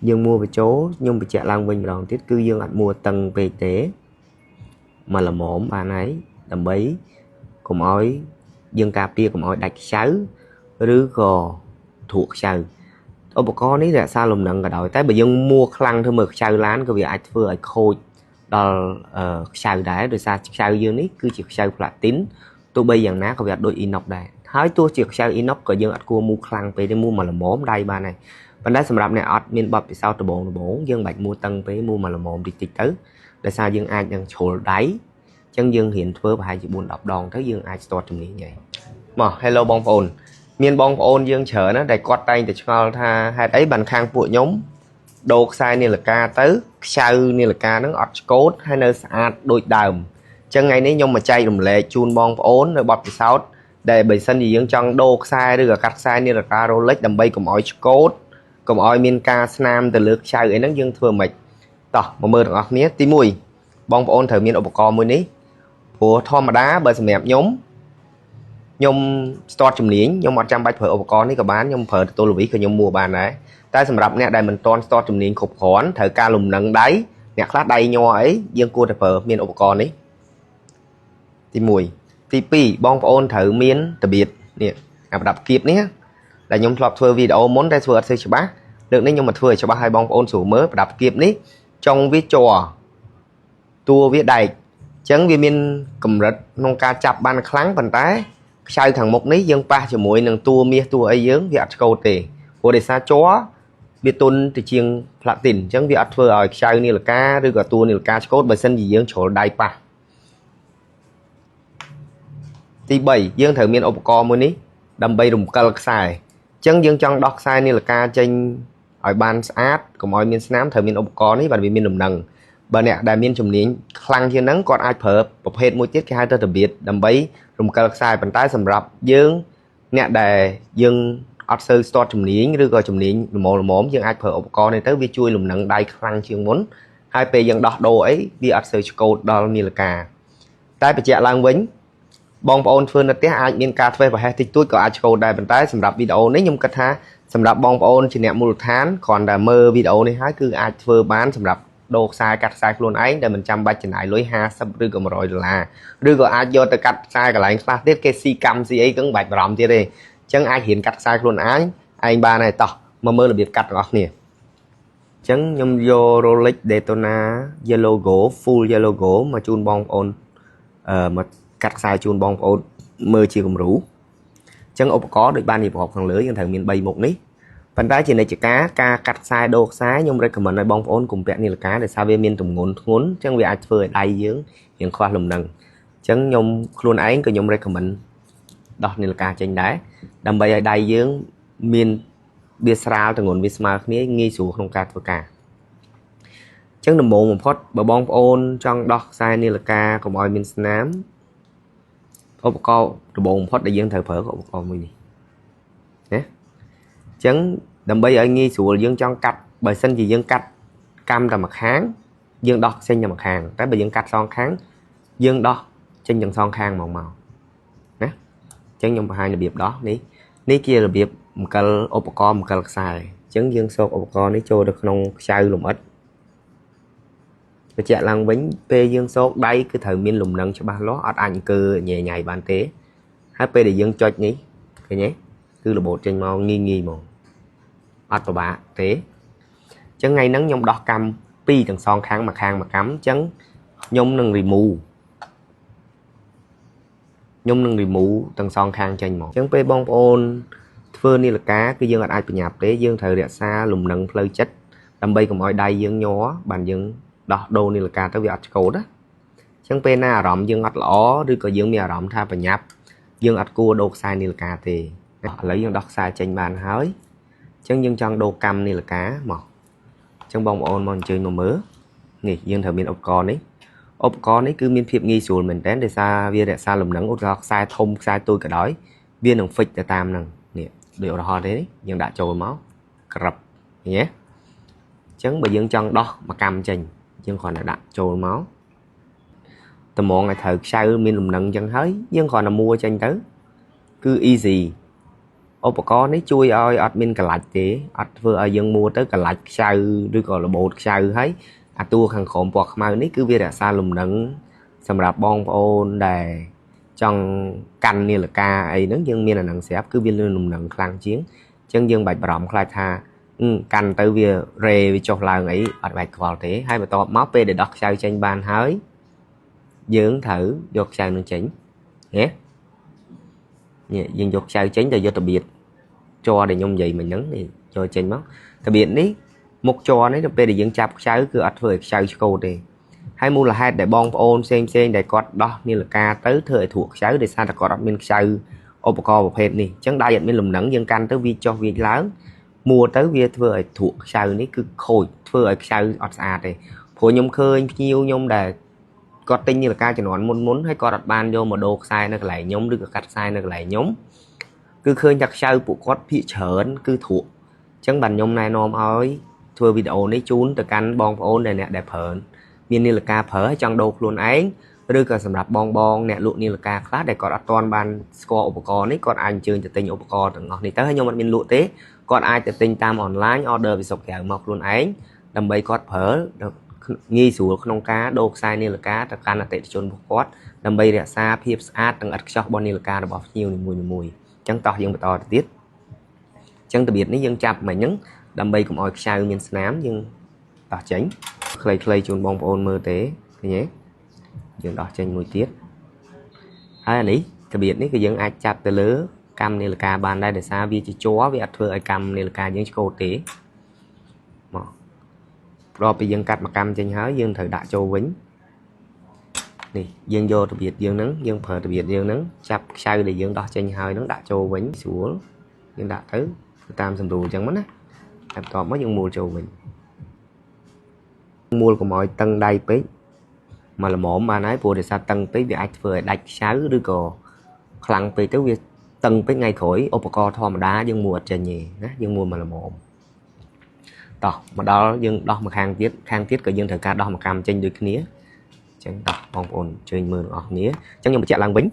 យើងមួបញ្ចូលខ្ញុំបញ្ជាក់ឡើងវិញម្ដងទៀតគឺយើងអត់មួតឹងពេកទេមកល្មមបានហើយដើម្បីកុំឲ្យយើងការពារកុំឲ្យដាច់ខ្ចៅឬក៏ទ្រក់ខ្ចៅឧបករណ៍នេះរក្សាលំនឹងក៏ដោយតែបើយើងមួខ្លាំងធ្វើមើលខ្ចៅឡានក៏វាអាចធ្វើឲ្យខូចដល់ខ្ចៅដែរដោយសារខ្ចៅយើងនេះគឺជាខ្ចៅផ្លាទីនទោះបីយ៉ាងណាក៏វាអត់ដូច inox ដែរហើយទោះជាខ្ចៅ inox ក៏យើងអត់គួរមូខ្លាំងពេកទេមូមកល្មមដៃបានហើយប៉ុន្តែសម្រាប់អ្នកអត់មានបទពិសោធន៍ដំបូងដំបូងយើងមិនបាច់មួតឹងពេកមួមកល្មមតិចតិចទៅដោយសារយើងអាចនឹងជ្រុលដៃអញ្ចឹងយើងរៀនធ្វើប្រហែលជា4 10ដងទៅយើងអាចស្ទាត់ជំនាញហើយមក Hello បងប្អូនមានបងប្អូនយើងច្រើនណាស់ដែលគាត់តែងតែឆ្ងល់ថាហេតុអីបានខាងពួកខ្ញុំដូរខ្សែនាឡិកាទៅខ្ចៅនាឡិកាហ្នឹងអត់ឆ្កូតហើយនៅស្អាតដូចដើមអញ្ចឹងថ្ងៃនេះខ្ញុំមកចែករំលែកជូនបងប្អូននៅបទពិសោធន៍ដែលបើសិនជាយើងចង់ដូរខ្សែឬក៏កាត់ខ្សែនាឡិកា Rolex ដើម្បីកុំឲ្យឆ្កូតកុំឲ្យមានការស្នាមទៅលើខ្ចៅអីហ្នឹងយើងធ្វើម៉េចតោះមកមើលទាំងអស់គ្នាទី1បងប្អូនត្រូវមានឧបករណ៍មួយនេះព្រោះធម្មតាបើសម្រាប់ខ្ញុំខ្ញុំស្ទាត់ជំនាញខ្ញុំអត់ចាំបាច់ប្រើឧបករណ៍នេះក៏បានខ្ញុំប្រើទទួលលវីក៏ខ្ញុំមួបានដែរតែសម្រាប់អ្នកដែលមិនទាន់ស្ទាត់ជំនាញគ្រប់គ្រាន់ត្រូវការលំនឹងដៃអ្នកខ្លះដៃញ័រអីយើងគួរតែប្រើមានឧបករណ៍នេះទី1ទី2បងប្អូនត្រូវមានរបៀបនេះអាប្រដាប់គៀបនេះដែលខ្ញុំធ្លាប់ធ្វើវីដេអូមុនតែធ្វើអត់សូវច្បាស់លើកនេះខ្ញុំមកធ្វើឲ្យច្បាស់ឲ្យបងប្អូនស្រួលមើលប្រដាប់គៀបនេះចុងវាជ័រតួវាដែកអញ្ចឹងវាមានកម្រិតក្នុងការចាប់បានខ្លាំងប៉ុន្តែខ្ចៅខាងមុខនេះយើងប៉ះជាមួយនឹងតួមាសតួអីយើងវាអត់ឆ្កូតទេព្រោះដោយសារជ័រវាទន់ទៅជាងផ្លាទីនអញ្ចឹងវាអត់ធ្វើឲ្យខ្ចៅនាឡិកាឬក៏តួនាឡិកាឆ្កូតបើសិនជាយើងជ្រុលដៃប៉ះទី3យើងត្រូវមានឧបករណ៍មួយនេះដើម្បីរំកិលខ្សែអញ្ចឹងយើងចង់ដោះខ្សែនាឡិកាចេញឲ្យបានស្អាតកុំឲ្យមានស្នាមត្រូវមានឧបករណ៍នេះបាទវាមានលំនឹងបើអ្នកដែលមានជំនាញខ្លាំងជាងហ្នឹងគាត់អាចប្រើប្រភេទមួយទៀតគេហៅថារបៀបដើម្បីរំកិលខ្សែប៉ុន្តែសម្រាប់យើងអ្នកដែលយើងអត់សូវស្ទាត់ជំនាញឬក៏ជំនាញល្មមល្មមយើងអាចប្រើឧបករណ៍នេះទៅវាជួយលំនឹងដៃខ្លាំងជាងមុនហើយពេលយើងដោះដូរអីវាអត់សូវឆ្កូតដល់នាឡិកាតែបញ្ជាក់ឡើងវិញបងប្អូនធ្វើនៅផ្ទះអាចមានការធ្វេសប្រហែសតិចតួចក៏អាចឆ្កូតដែរប៉ុន្តែសម្រាប់វីដេអូនេះខ្ញុំគិតថាសម្រាប់បងប្អូនជាអ្នកមូលដ្ឋានគ្រាន់តែមើលវីដេអូនេះហើយគឺអាចធ្វើបានសម្រាប់ដូរខ្សែកាត់ខ្សែខ្លួនឯងដែលមិនចាំបាច់ចំណាយលុយ50ឬក៏100ដុល្លារឬក៏អាចយកទៅកាត់ខ្សែកន្លែងខ្លះទៀតគេស៊ីកម្មស៊ីអីក៏មិនបាច់បារម្ភទៀតទេអញ្ចឹងអាចរៀនកាត់ខ្សែខ្លួនឯងឯងបានហើយតោះមកមើលរបៀបកាត់ទាំងអស់គ្នាអញ្ចឹងខ្ញុំយក Rolex Daytona Yellow Gold Full Yellow Gold មកជូនបងប្អូនអឺមកកាត់ខ្សែជូនបងប្អូនមើលជាគំរូអញ្ចឹងឧបករណ៍ដូចបានរៀបរាប់ខាងលើយើងត្រូវមាន3មុខនេះប៉ុន្តែជានិច្ចការការកាត់ខ្សែដូរខ្សែខ្ញុំ recommend ឲ្យបងប្អូនកុំពាក់នាឡិកាដោយសារវាមានទម្ងន់ធ្ងន់អញ្ចឹងវាអាចធ្វើឲ្យដៃយើងរៀងខ្វះលំនឹងអញ្ចឹងខ្ញុំខ្លួនឯងក៏ខ្ញុំ recommend ដោះនាឡិកាចេញដែរដើម្បីឲ្យដៃយើងមានវាស្រាលទម្ងន់វាស្មើគ្នាងាយស្រួលក្នុងការធ្វើការអញ្ចឹងដំបូងបំផុតបើបងប្អូនចង់ដោះខ្សែនាឡិកាកុំឲ្យមានស្នាមឧបករណ៍ដំបូងបំផុតដែលយើងត្រូវប្រើក៏ឧបករណ៍មួយនេះណាអញ្ចឹងដើម្បីឲ្យងាយស្រួលយើងចង់កាត់បើសិនជាយើងកាត់កម្មតែម្ខាងយើងដោះចេញតែម្ខាងតែបើយើងកាត់សងខាងយើងដោះចេញទាំងសងខាងហ្មងមកណាអញ្ចឹងខ្ញុំបង្ហាញរបៀបដោះនេះនេះជារបៀបមង្គលឧបករណ៍មង្គលខ្សែអញ្ចឹងយើងសូកឧបករណ៍នេះចូលទៅក្នុងខ្ចៅលំអិតបញ្ជាក់ឡើងវិញពេលយើងសូកដៃគឺត្រូវមានលំនឹងច្បាស់លាស់អត់អាចអង្គើញ៉ៃញ៉ៃបានទេហើយពេលដែលយើងចុចនេះឃើញទេគឺរបូតចេញមកងាយងាយហ្មងអត់ពិបាកទេអញ្ចឹងថ្ងៃហ្នឹងខ្ញុំដោះកម្មពីរទាំងសងខាងមួយខាងមួយកម្មអញ្ចឹងខ្ញុំនឹង remove ខ្ញុំនឹង remove ទាំងសងខាងចេញមកអញ្ចឹងពេលបងប្អូនធ្វើនាឡិកាគឺយើងអាចប្រញាប់ទេយើងត្រូវរក្សាលំនឹងផ្លូវចិត្តដើម្បីកុំឲ្យដៃយើងញ័របានយើងដោះដូរនាឡិកាទៅវាអត់ឆ្កូតណាអញ្ចឹងពេលណាអារម្មណ៍យើងអត់ល្អឬក៏យើងមានអារម្មណ៍ថាប្រញាប់យើងអត់គួរដូរខ្សែនាឡិកាទេឥឡូវយើងដោះខ្សែចេញបានហើយអញ្ចឹងយើងចង់ដូរកម្មនាឡិកាមកអញ្ចឹងបងប្អូនមកអញ្ជើញមកមើលនេះយើងត្រូវមានឧបករណ៍នេះឧបករណ៍នេះគឺមានភាពងាយស្រួលមែនទែនដោយសារវារក្សាលំនឹងឧទាហរណ៍ខ្សែធំខ្សែតូចក៏ដោយវានឹង fix ទៅតាមហ្នឹងនេះដូចឧទាហរណ៍ទេយើងដាក់ចូលមកក្រឹបឃើញទេអញ្ចឹងបើយើងចង់ដោះមួយកម្មចេញយើងគ្រាន់តែដាក់ចូលមកតម្រងឲ្យត្រូវខ្ចៅមានលំនឹងអញ្ចឹងហើយយើងគ្រាន់តែមួចេញទៅគឺ easy។ ឧបករណ៍នេះជួយឲ្យអត់មានកាឡាច់ទេអត់ធ្វើឲ្យយើងមួទៅកាឡាច់ខ្ចៅឬក៏របូតខ្ចៅហើយអាតួខាងក្រោមពណ៌ខ្មៅនេះគឺវារក្សាលំនឹងសម្រាប់បងប្អូនដែលចង់កាន់នាឡិកាអីហ្នឹងយើងមានអាហ្នឹងស្រាប់គឺវាលឿនលំនឹងខ្លាំងជាងអញ្ចឹងយើងបាច់បារម្ភខ្លាចថាកាន់ទៅវារេវាចុះឡើងអីអត់បាច់ខ្វល់ទេហើយបន្ទាប់មកពេលដែលដោះខ្ចៅចេញបានហើយយើងត្រូវយកខ្ចៅនឹងចេញហេនេះយើងយកខ្ចៅចេញទៅយកតបៀតជ័រដែលខ្ញុំនិយាយមិញហ្នឹងនេះយកចេញមកតបៀតនេះមុខជ័រនេះទៅពេលដែលយើងចាប់ខ្ចៅគឺអត់ធ្វើឲ្យខ្ចៅឆ្កូតទេហើយមូលហេតុដែលបងប្អូនផ្សេងផ្សេងដែលគាត់ដោះនាឡិកាទៅធ្វើឲ្យទ្រក់ខ្ចៅដោយសារតែគាត់អត់មានខ្ចៅឧបករណ៍ប្រភេទនេះអញ្ចឹងដៃអត់មានលំនឹងយើងកាន់ទៅវាចុះវាឡើងមួទៅវាធ្វើឲ្យទ្រក់ខ្ចៅនេះគឺខូចធ្វើឲ្យខ្ចៅអត់ស្អាតទេព្រោះខ្ញុំឃើញភ្ញៀវខ្ញុំដែលគាត់ទិញនាឡិកាជំនាន់មុនមុនហើយគាត់អត់បានយកមកដូរខ្សែនៅកន្លែងខ្ញុំឬក៏កាត់ខ្សែនៅកន្លែងខ្ញុំគឺឃើញថាខ្ចៅពួកគាត់ភាកច្រើនគឺទ្រក់អញ្ចឹងបានខ្ញុំណែនាំឲ្យធ្វើវីដេអូនេះជូនទៅកាន់បងប្អូនដែលអ្នកដែលប្រើមាននាឡិកាប្រើហើយចង់ដូរខ្លួនឯងឬក៏សម្រាប់បងបងអ្នកលក់នាឡិកាខ្លះដែលគាត់អត់ទាន់បានស្គាល់ឧបករណ៍នេះគាត់អាចអញ្ជើញទៅទិញឧបករណ៍ទាំងអស់នេះទៅហើយខ្ញុំអត់មានលក់ទេគាត់អាចទៅទិញតាមអនឡាញ order ពីស្រុកក្រៅមកខ្លួនឯងដើម្បីគាត់ប្រើងាយស្រួលក្នុងការដូរខ្សែនាឡិកាទៅកាន់អតិថិជនរបស់គាត់ដើម្បីរក្សាភាពស្អាតនិងឥតខ្ចោះរបស់នាឡិការបស់ភ្ញៀវនីមួយៗអញ្ចឹងតោះយើងបន្តទៅទៀតអញ្ចឹងរបៀបនេះយើងចាប់មិញហ្នឹងដើម្បីកុំឲ្យខ្ចៅមានស្នាមយើងដោះចេញខ្លីៗជូនបងប្អូនមើលទេឃើញទេយើងដោះចេញមួយទៀតហើយអានេះរបៀបនេះគឺយើងអាចចាប់ទៅលើកម្មនាឡិកាបានដែរដោយសារវាជាជ័រវាអត់ធ្វើឲ្យកម្មនាឡិកាយើងឆ្កូតទេមកព្រោះពីយើងកាត់មួយកម្មចេញហើយយើងត្រូវដាក់ចូលវិញនេះយើងយករបៀបយើងហ្នឹងយើងប្រើរបៀបយើងហ្នឹងចាប់ខ្ចៅដែលយើងដោះចេញហើយហ្នឹងដាក់ចូលវិញស្រួលយើងដាក់ទៅតាមសម្រួលអញ្ចឹងមកណាហើយបន្ទាប់មកយើងមួលចូលវិញមួលកុំឲ្យតឹងដៃពេកមកល្មមបានហើយព្រោះដោយសារតឹងពេកវាអាចធ្វើឲ្យដាច់ខ្ចៅឬក៏ខ្លាំងពេកទៅវាតឹងពេកថ្ងៃក្រោយឧបករណ៍ធម្មតាយើងមួលអត់ចេញទេណាយើងមួលមកល្មមតោះមកដល់យើងដោះមកខាងទៀតខាងទៀតក៏យើងត្រូវការដោះមកកម្មចេញដូចគ្នាអញ្ចឹងតោះបងប្អូនអញ្ជើញមើលទាំងអស់គ្នាអញ្ចឹងខ្ញុំបញ្ជាក់ឡើងវិញ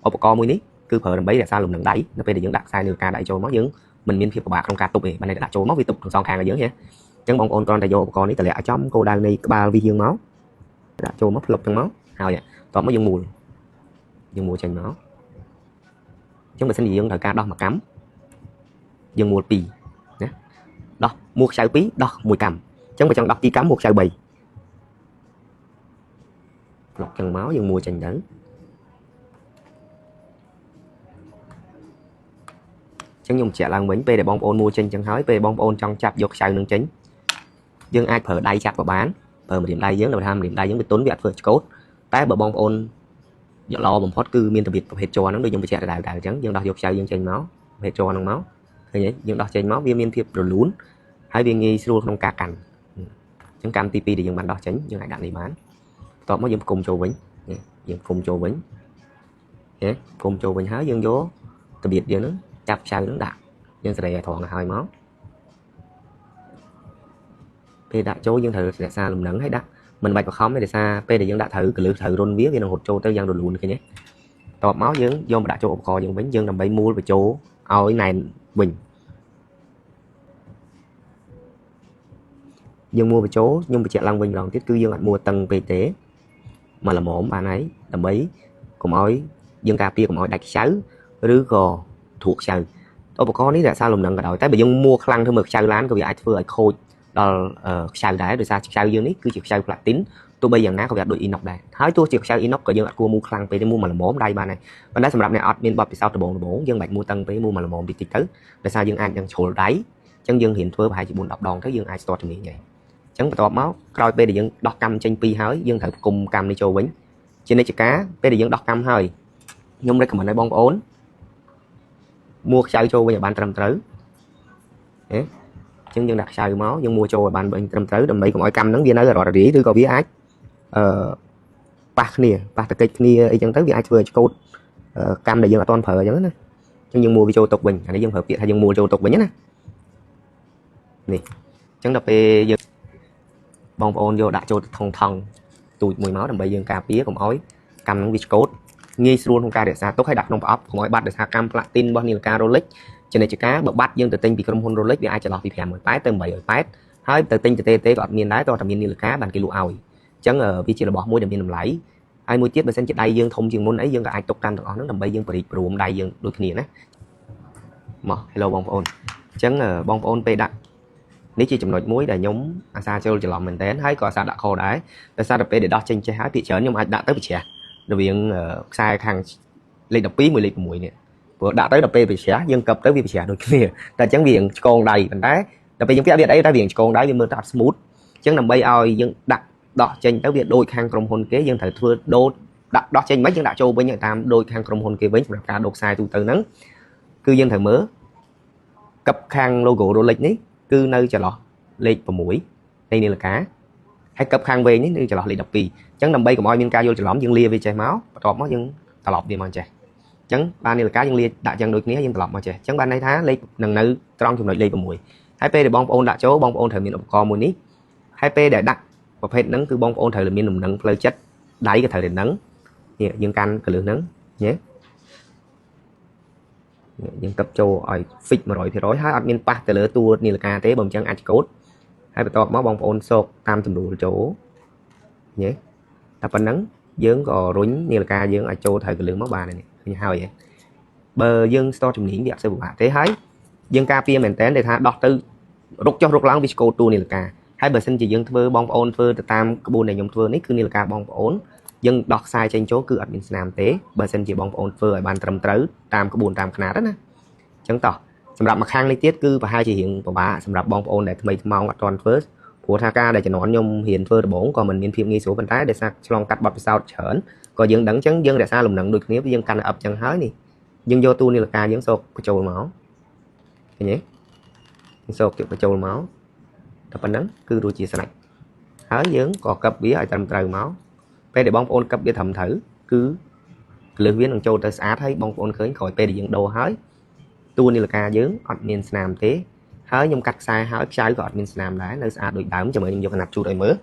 ឧបករណ៍មួយនេះគឺប្រើដើម្បីរក្សាលំនឹងដៃនៅពេលដែលយើងដាក់ខ្សែនាឡិកាដៃចូលមកយើងមិនមានភាពពិបាកក្នុងការទប់ទេបានន័យថាដាក់ចូលមកវាទប់ទាំងសងខាងឲ្យយើងហ៎អញ្ចឹងបងប្អូនគ្រាន់តែយកឧបករណ៍នេះតម្លាក់ឲ្យចំគោលដៅនៃក្បាលវិសយើងមកដាក់ចូលមកផ្លុកចឹងមកហើយបន្ទាប់មកយើងមួលយើងមួលចេញមកអញ្ចឹងបើសិនជាយើងត្រូវការដោះមួយកម្មយើងមួល2ណាដោះមួលខ្ចៅ2ដោះមួយកម្មអញ្ចឹងបើចង់ដោះ2កម្មមួលខ្ចៅ3ផ្លុកចឹងមកយើងមួលចេញទៅចឹងខ្ញុំបញ្ជាក់ឡើងវិញពេលដែលបងប្អូនមួលចេញចឹងហើយពេលបងប្អូនចង់ចាប់យកខ្ចៅនឹងចេញយើងអាចប្រើដៃចាប់ក៏បានប្រើម្រាមដៃយើងដល់ថាម្រាមដៃយើងវាទន់វាអត់ធ្វើឆ្កូតតែបើបងប្អូនយកល្អបំផុតគឺមានរបៀបប្រភេទជ័រហ្នឹងដូចខ្ញុំបញ្ជាក់ដដែលៗអញ្ចឹងយើងដោះយកខ្ចៅយើងចេញមកប្រភេទជ័រហ្នឹងមកឃើញទេយើងដោះចេញមកវាមានភាពរលូនហើយវាងាយស្រួលក្នុងការកាន់អញ្ចឹងកម្មទី2ដែលយើងបានដោះចេញយើងអាចដាក់នេះបានបន្ទាប់មកយើងផ្គុំចូលវិញយើងផ្គុំចូលវិញហេផ្គុំចូលវិញហើយយើងយករបៀបយើងហ្នឹងចាប់ខ្ចៅហ្នឹងដាក់យើងសេរីឲ្យត្រង់ឲ្យហើយមកពេលដាក់ចូលយើងត្រូវរក្សាលំនឹងហើយដាក់មិនបាច់បខំទេដោយសារពេលដែលយើងដាក់ត្រូវកលឹះត្រូវរុនវានឹងរត់ចូលទៅយ៉ាងរលូនឃើញទេតបមកយើងយកមកដាក់ចូលឧបករណ៍យើងវិញយើងដើម្បីមួលបញ្ចូលឲ្យណែនវិញយើងមួលបញ្ចូលខ្ញុំបញ្ជាក់ឡើងវិញម្ដងទៀតគឺយើងអត់មួលតឹងពេកទេមកល្មមបានហើយដើម្បីកុំឲ្យយើងការពារកុំឲ្យដាច់ខ្ចៅឬក៏ទ្រក់ខ្ចៅឧបករណ៍នេះរក្សាលំនឹងក៏ដោយតែបើយើងមួលខ្លាំងធ្វើមើលខ្ចៅឡានក៏វាអាចធ្វើឲ្យខូចដល់ខ្ចៅដែរដោយសារខ្ចៅយើងនេះគឺជាខ្ចៅផ្លាទីនទោះបីយ៉ាងណាក៏វាអត់ដូចអ៊ីណុកដែរហើយទោះជាខ្ចៅអ៊ីណុកក៏យើងអត់គួរមួលខ្លាំងពេកទេមួលមកល្មមដៃបានដែរប៉ុន្តែសម្រាប់អ្នកអត់មានបទពិសោធន៍ដំបូងយើងមិនបាច់មួលតឹងពេកមួលមកល្មមតិចតិចទៅដោយសារយើងអាចនឹងជ្រុលដៃអញ្ចឹងយើងរៀនធ្វើប្រហែលជា4 10ដងទៅយើងអាចស្ទាត់ជំនាញហើយអញ្ចឹងបន្ទាប់មកក្រោយពេលដែលយើងដោះកម្មចេញពីហើយយើងត្រូវផ្គុំកម្មនេះចូលវិញជានិច្ចកាលពេលដែលយើងដោះកម្មហើយខ្ញុំ recommend ឲ្យបងប្អូនមួលខ្ចៅចូលវិញឲ្យបានត្រឹមត្រូវហេអញ្ចឹងយើងដាក់ខ្ចៅមកយើងមួលចូលឲ្យបានវិញត្រឹមត្រូវដើម្បីកុំឲ្យកម្មហ្នឹងវានៅរត់រាយឬក៏វាអាចអឺប៉ះគ្នាប៉ះតកិច្ចគ្នាអីចឹងទៅវាអាចធ្វើឲ្យឆ្កូតកម្មដែលយើងអត់ទាន់ប្រើអញ្ចឹងណាអញ្ចឹងយើងមួលវាចូលទុកវិញអានេះយើងប្រើពាក្យថាយើងមួលចូលទុកវិញណានេះអញ្ចឹងដល់ពេលយើងបងប្អូនយកដាក់ចូលទៅថងថងទូចមួយមកដើម្បីយើងការពារកុំឲ្យកម្មហ្នឹងវាឆ្កូតងាយស្រួលក្នុងការរក្សាទុកហើយដាក់ក្នុងប្រអប់កុំឲ្យបាត់ដោយសារកម្មផ្លាទីនរបស់នាឡិកា Rolex ជានិច្ចកាលបើបាត់យើងទៅទិញពីក្រុមហ៊ុន Rolex វាអាចចន្លោះពី580ទៅ880ហើយទៅទិញទៅទេទេក៏អត់មានដែរតោះតែមាននាឡិកាបានគេលក់ឲ្យអញ្ចឹងវាជារបស់មួយដែលមានតម្លៃហើយមួយទៀតបើសិនជាដៃយើងធំជាងមុនអីយើងក៏អាចទុកកាន់ទាំងអស់ហ្នឹងដើម្បីយើងបរិព្រមដៃយើងដូចគ្នាណាមក Hello បងប្អូនអញ្ចឹងបងប្អូនពេលដាក់នេះជាចំណុចមួយដែលខ្ញុំអាសាចូលច្រឡំមែនតើហើយក៏អាសាដាក់ខុសដែរដោយសារតែពេលដែលដោះចេញចេះហើយភាគច្រើនខ្ញុំអាចដាក់ទៅប្រជ្រះរវាងខ្សែខាងលេខ12មួយលេខ6នេះព្រោះដាក់ទៅដល់ពេលប្រជ្រះយើងកឹបទៅវាប្រជ្រះដូចគ្នាតែអញ្ចឹងវាឆ្កងដៃប៉ុន្តែដល់ពេលយើងពាក់វាអត់អីតែវាឆ្កងដៃវាមើលទៅអត់ smooth អញ្ចឹងដើម្បីឲ្យយើងដាក់ដោះចេញទៅវាដូចខាងក្រុមហ៊ុនគេយើងត្រូវធ្វើដូតដាក់ដោះចេញមិនយើងដាក់ចូលវិញតាមដូចខាងក្រុមហ៊ុនគេវិញសម្រាប់ការដូរខ្សែទូទៅហ្នឹងគឺយើងត្រូវមើលកឹបខាង logo Rolex នេះគឺនៅចន្លោះលេខ6នៃនាឡិកាហើយកឹបខាងវែងនេះនៅចន្លោះលេខ12អញ្ចឹងដើម្បីកុំឲ្យមានការយល់ច្រឡំយើងលាវាចេះមកបន្ទាប់មកយើងត្រឡប់វាមកចេះអញ្ចឹងបាននាឡិកាយើងលាដាក់ចឹងដូចគ្នាយើងត្រឡប់មកចេះអញ្ចឹងបានន័យថាលេខនឹងនៅត្រង់ចំណុចលេខ6ហើយពេលដែលបងប្អូនដាក់ចូលបងប្អូនត្រូវមានឧបករណ៍មួយនេះហើយពេលដែលដាក់ប្រភេទហ្នឹងគឺបងប្អូនត្រូវមានលំនឹងផ្លូវចិត្តដៃក៏ត្រូវតែនឹងនេះយើងកាន់កលឹះហ្នឹងញ៉េយើងកឹបចូលឲ្យ fix 100%ហើយអត់មានប៉ះទៅលើតួនាឡិកាទេបើមិនចឹងអាចកូតហើយបន្ទាប់មកបងប្អូនសោកតាមចំនួនចូលញ៉េតែប៉ុណ្ណឹងយើងក៏រុញនាឡិកាយើងឲ្យចូលត្រូវកលឹះមកបាននេះឃើញហើយបើយើងស្ទជំនាញវាអត់សូវពិបាកទេហើយយើងការពារមែនតើដែលថាដោះទៅរុកចុះរុកឡើងវាឆ្កូតតួនាឡិកាហើយបើសិនជាយើងធ្វើបងប្អូនធ្វើទៅតាមក្បួនដែលខ្ញុំធ្វើនេះគឺនាឡិកាបងប្អូនយើងដោះខ្សែចេញចូលគឺអត់មានស្នាមទេបើសិនជាបងប្អូនធ្វើឲ្យបានត្រឹមត្រូវតាមក្បួនតាមខ្នាតណាអញ្ចឹងតោះសម្រាប់មួយខាងនេះទៀតគឺប្រហែលជារៀងពិបាកសម្រាប់បងប្អូនដែលថ្មីថ្មោងអត់ទាន់ធ្វើព្រោះថាការដែលជំនាន់ខ្ញុំរៀនធ្វើដំបូងក៏មិនមានភាពងាយស្រួលប៉ុន្តែដោយសារឆ្លងកាត់បទពិសោធន៍ច្រើនក៏យើងដឹងអញ្ចឹងយើងរក្សាលំនឹងដូចគ្នាយើងកាន់តែអឹបអញ្ចឹងហើយនេះយើងយកតួនាឡិកាយើងសោកបញ្ចូលមកឃើញទេយើងសោកយកបញ្ចូលមកតែប៉ុណ្ណឹងគឺរួចជាស្រេចហើយយើងក៏កឹបវាឲ្យត្រឹមត្រូវមកពេលដែលបងប្អូនកឹបវាត្រឹមត្រូវគឺកលឹះវានឹងចូលទៅស្អាតហើយបងប្អូនឃើញក្រោយពេលដែលយើងដូរហើយតួនាឡិកាយើងអត់មានស្នាមទេហើយខ្ញុំកាត់ខ្សែហើយខ្ចៅក៏អត់មានស្នាមដែរនៅស្អាតដូចដើមចាំមើលខ្ញុំយកកណាត់ជូតឲ្យមើល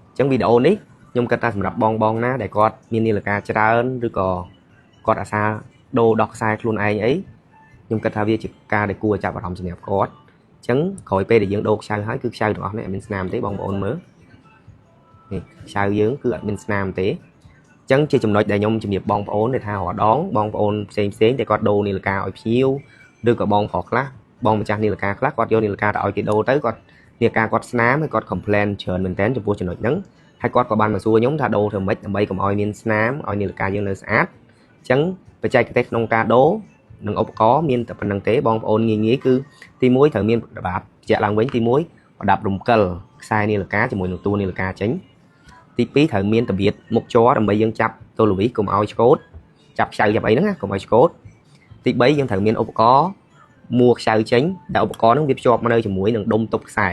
អញ្ចឹងវីដេអូនេះខ្ញុំគិតថាសម្រាប់បងបងណាដែលគាត់មាននាឡិកាច្រើនឬក៏គាត់អាសាដូរដោះខ្សែខ្លួនឯងអីខ្ញុំគិតថាវាជាការដែលគួរឲ្យចាប់អារម្មណ៍សម្រាប់គាត់អញ្ចឹងក្រោយពេលដែលយើងដូរខ្ចៅហើយគឺខ្ចៅទាំងអស់នេះអត់មានស្នាមទេបងប្អូនមើលនេះខ្ចៅយើងគឺអត់មានស្នាមទេអញ្ចឹងជាចំណុចដែលខ្ញុំជំរាបបងប្អូនដែលថារាល់ដងបងប្អូនផ្សេងផ្សេងដែលគាត់ដូរនាឡិកាឲ្យភ្ញៀវឬក៏បងប្រុសខ្លះបងម្ចាស់នាឡិកាខ្លះគាត់យកនាឡិកាទៅឲ្យគេដូរទៅគាត់នាឡិកាគាត់ស្នាមហើយគាត់ complain ច្រើនមែនតើចំពោះចំណុចហ្នឹងហើយគាត់ក៏បានមកសួរខ្ញុំថាដូរធ្វើម៉េចដើម្បីកុំឲ្យមានស្នាមឲ្យនាឡិកាយើងនៅស្អាតអញ្ចឹងបច្ចេកទេសក្នុងការដូរនិងឧបករណ៍មានតែប៉ុណ្្នឹងទេបងប្អូនងាយងាយគឺទី1ត្រូវមានប្រដាប់បញ្ជាក់ឡើងវិញទី1ប្រដាប់រំកិលខ្សែនាឡិកាជាមួយនឹងតួនាឡិកាចេញទី2ត្រូវមានតបៀតមុខជ័រដើម្បីយើងចាប់ទល់វីកុំឲ្យឆ្កូតចាប់ខ្ចៅចាប់អីហ្នឹងណាកុំឲ្យឆ្កូតទី3យើងត្រូវមានឧបករណ៍មួខ្ចៅចេញដែលឧបករណ៍ហ្នឹងវាភ្ជាប់មកនៅជាមួយនឹងដុំទប់ខ្សែ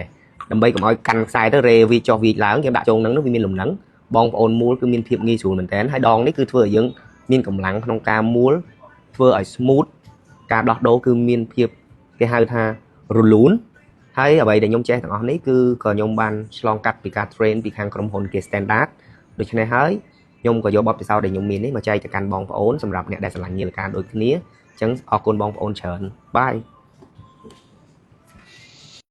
ដើម្បីកុំឲ្យកាន់ខ្សែទៅរេវាចុះវាឡើងយើងដាក់ចូលហ្នឹងវាមានលំនឹងបងប្អូនមូលគឺមានភាពងាយស្រួលមែនតើហើយដងនេះគឺធ្វើឲ្យយើងមានកម្លាំងក្នុងការមូលធ្វើឲ្យ smooth ការដោះដូរគឺមានភាពគេហៅថារលូនហើយអ្វីដែលខ្ញុំចេះទាំងអស់នេះគឺក៏ខ្ញុំបានឆ្លងកាត់ពីការ train ពីខាងក្រុមហ៊ុនគេ standard ដូច្នេះហើយខ្ញុំក៏យកបទពិសោធន៍ដែលខ្ញុំមាននេះមកចែកទៅកាន់បងប្អូនសម្រាប់អ្នកដែលស្រឡាញ់នាឡិកាដូចគ្នាអញ្ចឹងអរគុណបងប្អូនច្រើនបាយ។